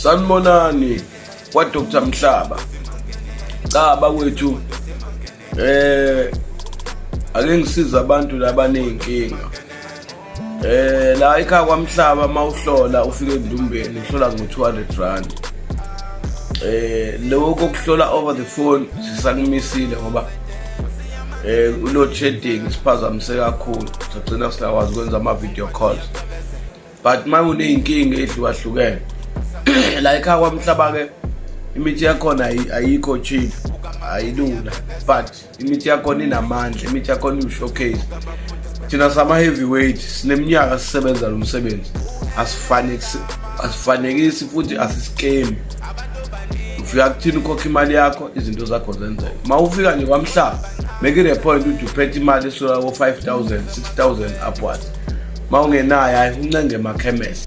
Sanibonani kwa Dr Mhlaba. Cha bakwethu, ake ngisize abantu labaneyinkinga. La ekhaya kwaMhlaba, mawuhlola ufike endumbeni, uhlola ngo-R200. Lokho kokuhlola over the phone sisakumisile ngoba load shedding siphazamise kakhulu, sagcina singakwazi ukwenza ama video calls, but uma uney'nkinga ey'hlukahlukene la ekhaya kwaMhlaba ke, imithi yakhona ayikho cheap, ayilula, but imithi yakhona inamandla, imithi yakhona iwu-showcase. Thina sama-heavyweight, sineminyaka sisebenza lo msebenzi, asifanekisi, asifanekisi futhi asiskemi. Ufika kuthini, ukhokha imali yakho, izinto zakho zenzeka. Uma ufika nje kwaMhlaba, make it a point ukuthi uphethe imali esuka ko-5000, 6000 upwards. Uma ungenayo, hayi, uncenge emakhemesi.